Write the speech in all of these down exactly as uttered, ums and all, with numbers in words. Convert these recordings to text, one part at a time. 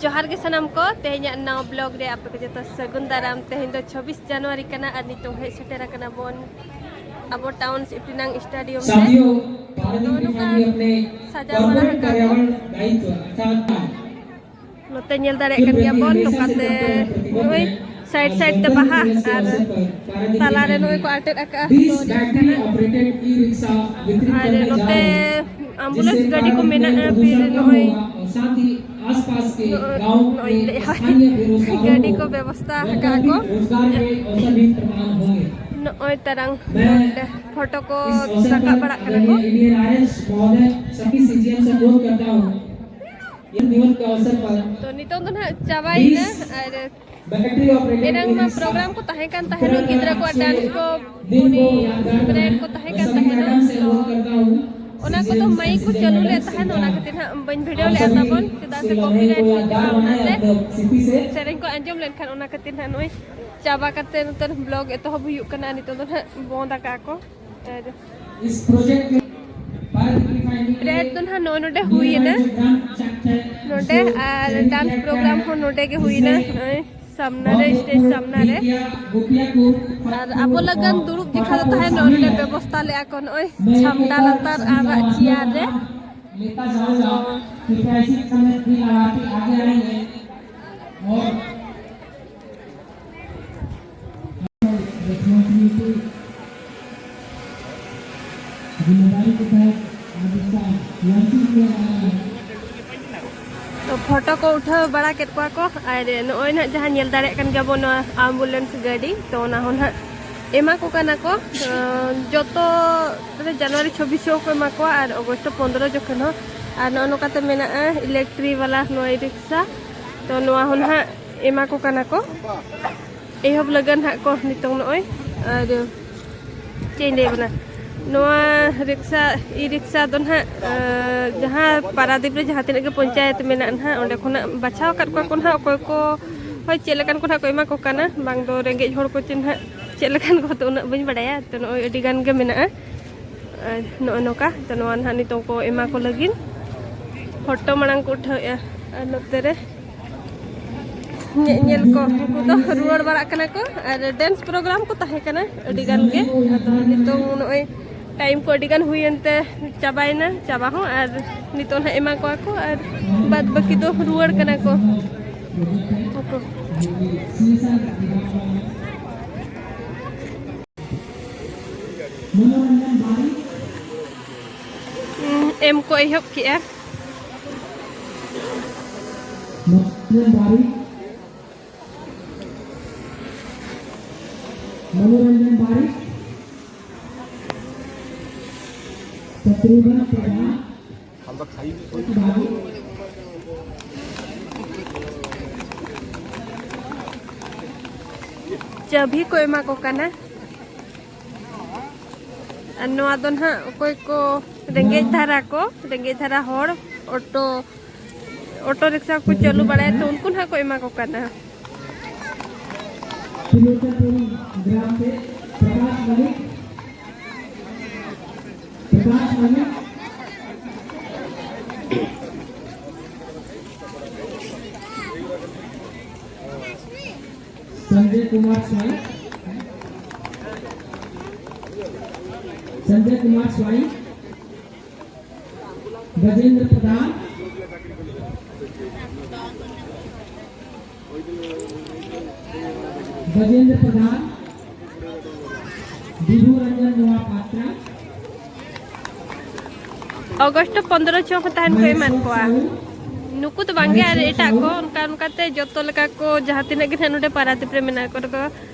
ᱡᱚᱦᱟᱨ ᱜᱮ ᱥᱟᱱᱟᱢ ᱠᱚ, ᱛᱮᱦᱮᱧᱟᱜ ᱱᱟᱣᱟ ᱵᱞᱚᱜ ᱨᱮ ᱟᱯᱮ ᱠᱚ ᱡᱚᱛᱚ ᱥᱟᱹᱜᱩᱱ ᱫᱟᱨᱟᱢ᱾ ᱛᱮᱦᱮᱧ ᱫᱚ ᱪᱷᱚᱵᱵᱤᱥ ᱡᱟᱱᱩᱣᱟᱨᱤ ᱠᱟᱱᱟ ᱟᱨ ᱱᱤᱛᱚᱝ ᱦᱮᱡ ᱥᱮᱴᱮᱨ ᱟᱠᱟᱱᱟ ᱵᱚᱱ ᱟᱵᱚ ᱴᱟᱣᱩᱱ ᱥᱤᱯᱴᱤᱱᱟᱝ ᱥᱴᱮᱰᱤᱭᱟᱢ ᱨᱮ᱾ ᱥᱟᱛᱷᱤᱭᱳ, ᱵᱷᱟᱨᱚᱛ ᱱᱚᱜᱼᱚᱭ ᱱᱚᱝᱠᱟ ᱥᱟᱡᱟᱣ ᱵᱟᱲᱟ ᱟᱠᱟᱫ ᱠᱚ᱾ ᱱᱚᱛᱮ ᱧᱮᱞ ᱫᱟᱲᱮᱭᱟᱜ ᱠᱟᱱ ᱜᱮᱭᱟ ᱵᱚᱱ, ᱱᱚᱝᱠᱟᱛᱮ ᱱᱚᱜᱼᱚᱭ ᱥᱟᱭᱤᱰ ᱥᱟᱭᱤᱰ ᱛᱮ ᱵᱟᱦᱟ ᱟᱨ ᱛᱟᱞᱟᱨᱮ ᱱᱚᱜᱼᱚᱭ ᱠᱚ ᱟᱴᱮᱫ ᱟᱠᱟᱫᱼᱟ᱾ ᱛᱚ ᱧᱮᱞ ᱯᱮ ᱱᱟᱜ᱾ ᱟᱨ ᱱᱚᱛᱮ ᱟᱢᱵᱩᱞᱮᱱᱥ ᱜᱟᱹᱰᱤ ᱠᱚ ᱢᱮᱱᱟᱜᱼᱟ, ᱯᱷᱤᱨ ᱱᱚᱜᱼᱚᱭ ᱱᱚᱜᱼᱚᱭ ᱞᱟᱹᱭ ᱦᱳᱭ, ᱜᱟᱹᱰᱤ ᱠᱚ ᱵᱮᱵᱚᱥᱛᱟ ᱟᱠᱟᱫᱼᱟ ᱠᱚ᱾ ᱱᱚᱜᱼᱚᱭ ᱛᱟᱨᱟᱝ ᱱᱚᱰᱮ ᱯᱷᱳᱴᱳ ᱠᱚ ᱨᱟᱠᱟᱵ ᱵᱟᱲᱟᱜ ᱠᱟᱱᱟ ᱠᱚ᱾ ᱛᱚ ᱱᱤᱛᱚᱝ ᱫᱚ ᱱᱟᱦᱟᱜ ᱪᱟᱵᱟᱭᱮᱱᱟ ᱟᱨ ᱮᱱᱟᱝ ᱢᱟ ᱯᱨᱳᱜᱨᱟᱢ ᱠᱚ ᱛᱟᱦᱮᱸ ᱠᱟᱱ ᱛᱟᱦᱮᱱᱚᱜ, ᱜᱤᱫᱽᱨᱟᱹ ᱠᱚᱣᱟᱜ ᱰᱟᱱᱥ ᱠᱚ, ᱩᱱᱤ ᱯᱮᱨᱮᱰ ᱠᱚ ᱛᱟᱦᱮᱸ ᱠᱟᱱ ᱛᱟᱦᱮᱱᱚᱜ᱾ ᱛᱚ ᱚᱱᱟ ᱠᱚᱫᱚ ᱢᱟᱭᱤᱠ ᱠᱚ ᱪᱟᱹᱞᱩ ᱞᱮᱫ ᱛᱟᱦᱮᱱ, ᱚᱱᱟ ᱠᱷᱟᱹᱛᱤᱨ ᱱᱟᱦᱟᱜ ᱵᱟᱹᱧ ᱵᱷᱤᱰᱤᱭᱳ ᱞᱮᱫᱼᱟ ᱛᱟᱵᱚᱱ, ᱪᱮᱫᱟᱜ ᱥᱮ ᱠᱚᱯᱤᱨᱟᱭᱤᱴ ᱦᱤᱡᱩᱜᱼᱟ, ᱚᱱᱟᱛᱮ ᱥᱮᱨᱮᱧ ᱠᱚ ᱟᱸᱡᱚᱢ ᱞᱮᱱᱠᱷᱟᱱ᱾ ᱚᱱᱟ ᱠᱷᱟᱹᱛᱤᱨ ᱱᱟᱦᱟᱜ ᱱᱚᱜᱼᱚᱭ ᱪᱟᱵᱟ ᱠᱟᱛᱮ ᱱᱚᱛᱮ ᱵᱞᱚᱜ ᱮᱛᱚᱦᱚᱵ ᱦᱩᱭᱩᱜ ᱠᱟᱱᱟ᱾ ᱱᱤᱛᱚᱜ ᱫᱚ ᱱᱟᱦᱟᱜ ᱵᱚᱱᱫ ᱟᱠᱟᱫᱼᱟ ᱠᱚ᱾ ᱟᱨ ᱯᱮᱨᱮᱰ ᱫᱚ ᱱᱟᱦᱟᱜ ᱱᱚᱜᱼᱚᱭ ᱱᱚᱰᱮ ᱦᱩᱭᱮᱱᱟ, ᱱᱚᱰᱮ, ᱟᱨ ᱰᱟᱱᱥ ᱯᱨᱳᱜᱨᱟᱢ ᱦᱚᱸ ᱱᱚᱰᱮ ᱜᱮ ᱦᱩᱭᱮᱱᱟ, ᱱᱚᱜᱼᱚᱭ ᱥᱟᱢᱱᱟ ᱨᱮ, ᱥᱴᱮᱡᱽ ᱥᱟᱢᱱᱟ ᱨᱮ᱾ ᱟᱨ ᱟᱵᱚ ᱞᱟᱹᱜᱤᱫ ᱫᱩᱲᱩᱵ ᱡᱚᱠᱷᱟ ᱫᱚ ᱛᱟᱦᱮᱸ ᱱᱚᱜᱼᱚᱭ ᱱᱚᱰᱮ ᱵᱮᱵᱚᱥᱛᱟ ᱞᱮᱫᱼᱟ ᱠᱚ, ᱱᱚᱜᱼᱚᱭ ᱪᱷᱟᱢᱰᱟ ᱞᱟᱛᱟᱨ ᱟᱨᱟᱜ ᱪᱮᱭᱟᱨ ᱨᱮ᱾ ᱛᱚ ᱛᱚ ᱯᱷᱳᱴᱳ ᱠᱚ ᱩᱴᱷᱟᱹᱣ ᱵᱟᱲᱟ ᱠᱮᱫ ᱠᱚᱣᱟ ᱠᱚ᱾ ᱟᱨ ᱱᱚᱜᱼᱚᱭ ᱱᱟᱦᱟᱜ ᱡᱟᱦᱟᱸ ᱧᱮᱞ ᱫᱟᱲᱮᱭᱟᱜ ᱠᱟᱱ ᱜᱮᱭᱟ ᱵᱚᱱ, ᱱᱚᱣᱟ ᱟᱢᱵᱩᱞᱮᱱᱥ ᱜᱟᱹᱰᱤ, ᱛᱚ ᱚᱱᱟ ᱦᱚᱸ ᱱᱟᱦᱟᱜ ᱮᱢᱟ ᱠᱚ ᱠᱟᱱᱟ ᱠᱚ᱾ ᱟᱸ, ᱡᱚᱛᱚ ᱨᱮ ᱡᱟᱱᱩᱣᱟᱨᱤ ᱪᱷᱚᱵᱵᱤᱥ ᱦᱚᱸᱠᱚ ᱮᱢᱟ ᱠᱚᱣᱟ ᱟᱨ ᱚᱜᱚᱥᱴ ᱯᱚᱱᱫᱽᱨᱚ ᱡᱚᱠᱷᱚᱱ ᱦᱚᱸ᱾ ᱟᱨ ᱱᱚᱜᱼᱚ ᱱᱚᱝᱠᱟᱛᱮ ᱢᱮᱱᱟᱜᱼᱟ ᱤᱞᱮᱠᱴᱨᱤ ᱵᱟᱞᱟ ᱱᱚᱜᱼᱚᱭ ᱨᱤᱠᱥᱟ᱾ ᱛᱚ ᱱᱚᱣᱟ ᱦᱚᱸ ᱱᱟᱦᱟᱜ ᱮᱢᱟ ᱠᱚ ᱠᱟᱱᱟ ᱠᱚ᱾ ᱮᱦᱚᱵ ᱞᱟᱹᱜᱤᱫ ᱱᱟᱦᱟᱜ ᱠᱚ ᱱᱤᱛᱚᱝ ᱱᱚᱜᱼᱚᱭ᱾ ᱟᱨ ᱪᱮᱫ ᱤᱧ ᱞᱟᱹᱭ ᱟᱵᱚᱱᱟ, ᱱᱚᱣᱟ ᱨᱤᱠᱥᱟ, ᱤ ᱨᱤᱠᱥᱟ ᱫᱚ ᱱᱟᱦᱟᱜ, ᱟᱸ, ᱡᱟᱦᱟᱸ ᱯᱟᱨᱟᱫᱤᱯ ᱨᱮ ᱡᱟᱦᱟᱸ ᱛᱤᱱᱟᱹᱜ ᱜᱮ ᱯᱚᱧᱪᱟᱭᱮᱛ ᱢᱮᱱᱟᱜᱼᱟ ᱱᱟᱦᱟᱜ, ᱚᱸᱰᱮ ᱠᱷᱚᱱᱟᱜ ᱵᱟᱪᱷᱟᱣ ᱟᱠᱟᱫ ᱠᱚᱣᱟ ᱠᱚ ᱱᱟᱦᱟᱜ, ᱚᱠᱚᱭ ᱠᱚ ᱦᱳᱭ ᱪᱮᱫ ᱞᱮᱠᱟᱱ ᱠᱚ ᱱᱟᱦᱟᱜ ᱠᱚ ᱮᱢᱟ ᱠᱚ ᱠᱟᱱᱟ, ᱵᱟᱝ ᱫᱚ ᱨᱮᱸᱜᱮᱡ ᱦᱚᱲ ᱠᱚ ᱪᱮ ᱱᱟᱦᱟᱜ ᱪᱮᱫ ᱞᱮᱠᱟᱱ ᱠᱚ, ᱛᱚ ᱩᱱᱟᱹᱜ ᱵᱟᱹᱧ ᱵᱟᱲᱟᱭᱟ᱾ ᱛᱚ ᱱᱚᱜᱼᱚᱭ ᱟᱹᱰᱤ ᱜᱟᱱ ᱜᱮ ᱢᱮᱱᱟᱜᱼᱟ᱾ ᱟᱨ ᱱᱚᱜᱼᱚ ᱱᱚᱝᱠᱟ, ᱛᱚ ᱱᱚᱣᱟ ᱱᱟᱦᱟᱜ ᱱᱤᱛᱚᱝ ᱠᱚ ᱮᱢᱟ ᱠᱚ ᱞᱟᱹᱜᱤᱫ ᱯᱷᱳᱴᱳ ᱢᱟᱲᱟᱝ ᱠᱚ ᱩᱴᱷᱟᱹᱣᱮᱫᱼᱟ᱾ ᱟᱨ ᱱᱚᱛᱮ ᱨᱮ ᱧᱮ-, ᱧᱮᱞ ᱠᱚ, ᱩᱱᱠᱩ ᱫᱚ ᱨᱩᱣᱟᱹᱲ ᱵᱟᱲᱟᱜ ᱠᱟᱱᱟ ᱠᱚ᱾ ᱟᱨ dance program ᱠᱚ ᱛᱟᱦᱮᱸ ᱠᱟᱱᱟ ᱟᱹᱰᱤ ᱜᱟᱱ ᱜᱮ᱾ ᱟᱫᱚ ᱱᱤᱛᱚᱝ ᱱᱚᱜᱼᱚᱭ time ᱠᱚ ᱟᱹᱰᱤ ᱜᱟᱱ ᱦᱩᱭᱮᱱ ᱛᱮ ᱪᱟᱵᱟᱭᱮᱱᱟ ᱪᱟᱵᱟ ᱦᱚᱸ᱾ ᱟᱨ ᱱᱤᱛᱚᱜ ᱱᱟᱦᱟᱜ ᱮᱢᱟ ᱠᱚᱣᱟ ᱠᱚ, ᱟᱨ ᱵᱟᱫ ᱵᱟᱹᱠᱤ ᱫᱚ ᱨᱩᱣᱟᱹᱲ ᱠᱟᱱᱟ ᱠᱚ᱾ ᱩᱸ, ᱮᱢ ᱠᱚ ᱮᱦᱚᱵ ᱠᱮᱜᱼᱟ᱾ मनोरंजन बारिक, शत्रुघ्न प्रधान, ᱪᱟᱹᱵᱷᱤ ᱠᱚ ᱮᱢᱟ ᱠᱚ ᱠᱟᱱᱟ᱾ ᱟᱨ ᱱᱚᱣᱟ ᱫᱚ ᱱᱟᱦᱟᱜ ᱚᱠᱚᱭ ᱠᱚ ᱨᱮᱸᱜᱮᱡ ᱫᱷᱟᱨᱟ ᱠᱚ, ᱨᱮᱸᱜᱮᱡ ᱫᱷᱟᱨᱟ ᱦᱚᱲ, auto, auto ᱨᱤᱠᱥᱟ ᱠᱚ ᱪᱟᱹᱞᱩ ᱵᱟᱲᱟᱭᱟ, ᱛᱚ ᱩᱱᱠᱩ ᱱᱟᱦᱟᱜ ᱠᱚ ᱮᱢᱟ ᱠᱚ ᱠᱟᱱᱟ᱾ त्रिलोचनपुर ग्राम से प्रकाश मलिक, प्रकाश मलिक, संजय कुमार स्वाई, संजय कुमार स्वाई, गजेंद्र प्रधान, गजेंद्र प्रधान, विभु रंजन मोहापात्रा, ᱚᱜᱚᱥᱴ ᱯᱚᱱᱫᱽᱨᱚ ᱪᱷᱚ ᱦᱚᱸ ᱛᱟᱦᱮᱱ ᱠᱚ ᱮᱢᱟᱫ ᱠᱚᱣᱟ᱾ ᱱᱩᱠᱩ ᱫᱚ ᱵᱟᱝᱜᱮ, ᱟᱨ ᱮᱴᱟᱜ ᱠᱚ ᱚᱱᱠᱟ ᱚᱱᱠᱟᱛᱮ ᱡᱚᱛᱚ ᱞᱮᱠᱟ ᱠᱚ, ᱡᱟᱦᱟᱸ ᱛᱤᱱᱟᱹᱜ ᱜᱮ ᱱᱟᱦᱟᱜ ᱱᱚᱰᱮ ᱯᱟᱨᱟᱫᱤᱯ ᱨᱮ ᱢᱮᱱᱟᱜ ᱠᱚ ᱨᱮᱠᱚ,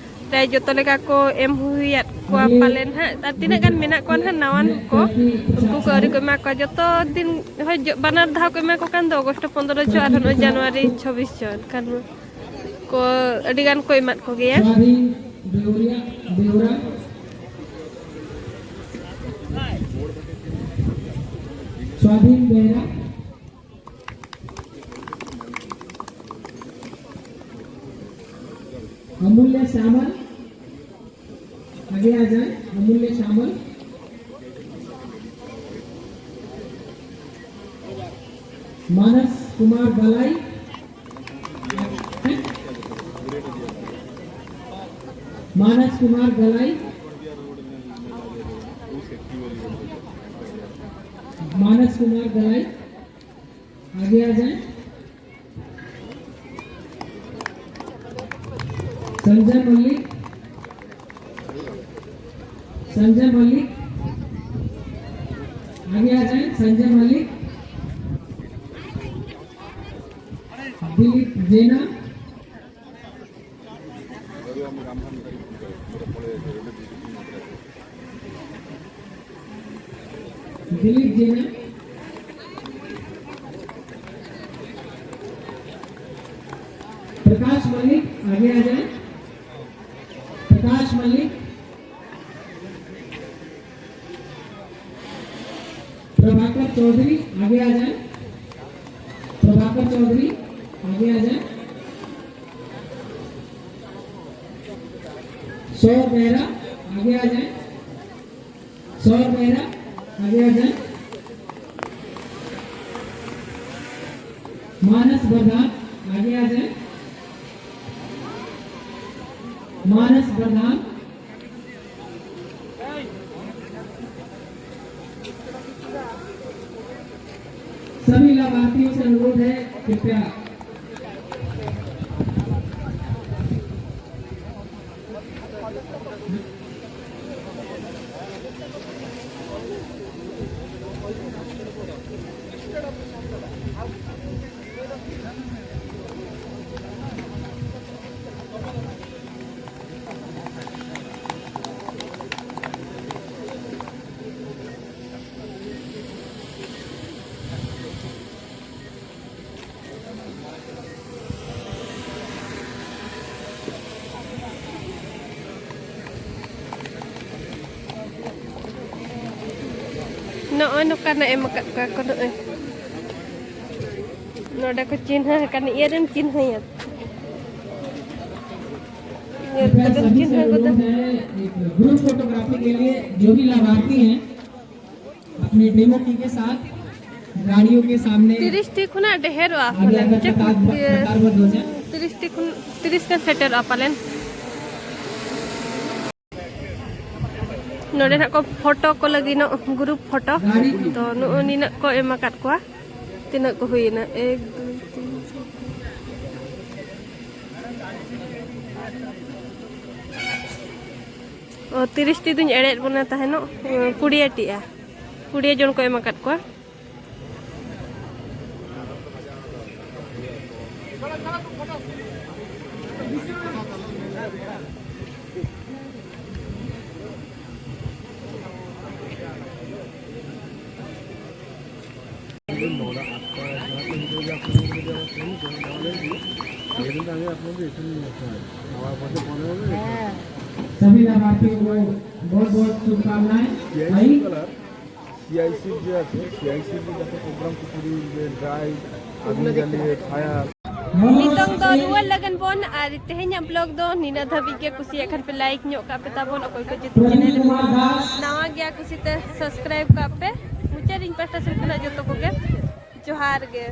ᱯᱨᱟᱭ ᱡᱚᱛᱚ ᱞᱮᱠᱟ ᱠᱚ ᱮᱢ ᱦᱩᱭᱟᱫ ᱠᱚᱣᱟ ᱯᱟᱞᱮᱱ ᱦᱟᱸᱜ᱾ ᱟᱨ ᱛᱤᱱᱟᱹᱜ ᱜᱟᱱ ᱢᱮᱱᱟᱜ ᱠᱚᱣᱟ ᱱᱟᱦᱟᱜ ᱱᱟᱣᱟᱱ ᱠᱚ, ᱩᱱᱠᱩ ᱠᱚ ᱟᱹᱣᱨᱤ ᱠᱚ ᱮᱢᱟ ᱠᱚᱣᱟ᱾ ᱡᱚᱛᱚ ᱫᱤᱱ ᱦᱳᱭ, ᱡᱚ-, ᱵᱟᱱᱟᱨ ᱫᱷᱟᱣ ᱠᱚ ᱮᱢᱟ ᱠᱚ ᱠᱟᱱ ᱫᱚ, ᱚᱜᱚᱥᱴ ᱯᱚᱱᱫᱽᱨᱚ ᱪᱷᱚ ᱟᱨ ᱱᱚᱜᱼᱚᱭ ᱡᱟᱱᱩᱣᱟᱨᱤ ᱪᱷᱚᱵᱵᱤᱥ ᱪᱷᱚ᱾ ᱮᱱᱠᱷᱟᱱ ᱠᱚ ᱟᱹᱰᱤ ᱜᱟᱱ ᱠᱚ ᱮᱢᱟᱫ ᱠᱚᱜᱮᱭᱟ᱾ स्वाधीन बेउरिया, बेउरा, स्वाधीन बेहरा, अमूल्य श्यामल, आगे आ जाए, अमूल्य श्यामल, मानस कुमार बलाई, मानस कुमार गलाई, मानस कुमार गलाई, आगे आ जाए। संजय मल्लिक, संजय मल्लिक, आगे आ जाए। संजय मल्लिक, दिलीप जेना, दिलीप जेना, प्रकाश मल्लिक, आगे आ जाए। प्रकाश मल्लिक, प्रभाकर चौधरी, आगे आ जाए। प्रभाकर चौधरी, आगे आ जाए। सौर मेहरा, आगे आ जाए। सौर मेहरा, आगे आ जाए। मानस प्रधान, आगे आ जाए। मानस प्रधान, सभी लाभार्थियों से अनुरोध है, कृपया ᱱᱚᱜᱼᱚᱭ ᱱᱚᱝᱠᱟᱱᱟᱜ ᱮᱢ ᱟᱠᱟᱫ ᱠᱚᱣᱟ ᱠᱚ ᱱᱚᱜᱼᱚᱭ᱾ ᱱᱚᱰᱮ ᱠᱚ ᱪᱤᱱᱦᱟᱹ ᱟᱠᱟᱱ, ᱤᱭᱟᱹ ᱨᱮᱢ ᱪᱤᱱᱦᱟᱹᱭᱟ᱾ ᱧᱮᱞ ᱠᱟᱛᱮᱢ ᱪᱤᱱᱦᱟᱹ ᱜᱚᱫᱟ᱾ ग्रुप फोटोग्राफी के लिए जो भी लाभार्थी हैं, अपने डेमो की के साथ गाड़ियों के सामने ᱛᱤᱨᱤᱥ ᱴᱤ ᱠᱷᱚᱱᱟᱜ ᱰᱷᱮᱨᱚᱜᱼᱟ ᱟᱜᱮ ᱯᱟᱞᱮᱱ᱾ ᱟᱜᱮ ᱪᱮᱫ ᱠᱟᱛᱟᱨ ᱵᱚ-, ᱤᱭᱟᱹ, ᱠᱟᱛᱟᱨ ᱵᱚ ᱫᱚᱡᱟ᱾ ᱛᱤᱨᱤᱥ ᱴᱤ ᱠᱷᱚᱱ, ᱛᱤᱨᱤᱥ ᱜᱟᱱ ᱥᱮᱴᱮᱨᱚᱜᱼᱟ ᱯᱟᱞᱮᱱ᱾ ᱱᱚᱰᱮ ᱱᱟᱜ ᱠᱚ ᱯᱷᱳᱴᱳ ᱠᱚ ᱞᱟᱹᱜᱤᱫ ᱱᱚᱜ ᱜᱨᱩᱯ ᱯᱷᱳᱴᱳ᱾ ᱛᱚ ᱱᱩᱜᱼᱩ ᱱᱤᱱᱟᱹᱜ ᱠᱚ ᱮᱢ ᱟᱠᱟᱫ ᱠᱚᱣᱟ᱾ ᱛᱤᱱᱟᱹᱜ ᱠᱚ ᱦᱩᱭᱮᱱᱟ? ᱮᱠ, ᱫᱩᱭ, ᱛᱤᱱ, ᱪᱟᱨ᱾ ᱚ, ᱛᱤᱨᱤᱥ ᱴᱤ ᱫᱩᱧ ᱮᱲᱮᱫ ᱵᱚᱱᱟ ᱛᱟᱦᱮᱱᱚᱜ᱾ ᱠᱩᱲᱤᱭᱟᱹ ᱴᱤᱜᱼᱟ᱾ ᱠᱩᱲᱤᱭᱟᱹ ᱡᱚᱱ ᱠᱚ ᱮᱢ ᱟᱠᱟᱫ ᱠᱚᱣᱟ᱾ सभी लाभार्थियों को बहुत बहुत शुभकामनाएं। ভাই। সিআইসি যে আছে, সিআইসি যে যত প্রোগ্রাম ᱠᱚ ᱠᱚᱨᱟᱣ, ᱰᱨᱟᱭ, ᱟᱜᱩ ᱡᱟᱞᱤᱭᱮ, ᱯᱷᱟᱭᱟᱨ᱾ ᱱᱤᱛᱚᱝ ᱫᱚ ᱨᱩᱣᱟᱹᱲ ᱞᱟᱹᱜᱤᱫ ᱵᱚᱱ, ᱟᱨ ᱛᱮᱦᱮᱧᱟᱜ ᱵᱞᱚᱜ ᱫᱚ ᱱᱤᱱᱟᱹᱜ ᱫᱷᱟᱹᱵᱤᱡ ᱜᱮ᱾ ᱠᱩᱥᱤᱭᱟᱜ ᱠᱷᱟᱱ ᱯᱮ ᱞᱟᱭᱤᱠ ᱧᱚᱜ ᱠᱟᱜ ᱯᱮ ᱛᱟᱵᱚᱱ, ᱚᱠᱚᱭ ᱠᱚ ᱡᱩᱫᱤ ᱪᱮᱱᱮᱞ ᱨᱮ ᱱᱟᱣᱟ ᱜᱮᱭᱟ ᱠᱩᱥᱤᱛᱮ ᱥᱟᱵᱥᱠᱨᱟᱭᱤᱵ ᱠᱟᱜ ᱯᱮ᱾ ᱢᱩᱪᱟᱹᱫ ᱤᱧ ᱯᱟᱦᱴᱟ ᱥᱮᱫ ᱠᱷᱚᱱᱟᱜ ᱡᱚᱛᱚ ᱠᱚᱜᱮ ᱡᱚᱦᱟᱨ ᱜᱮ᱾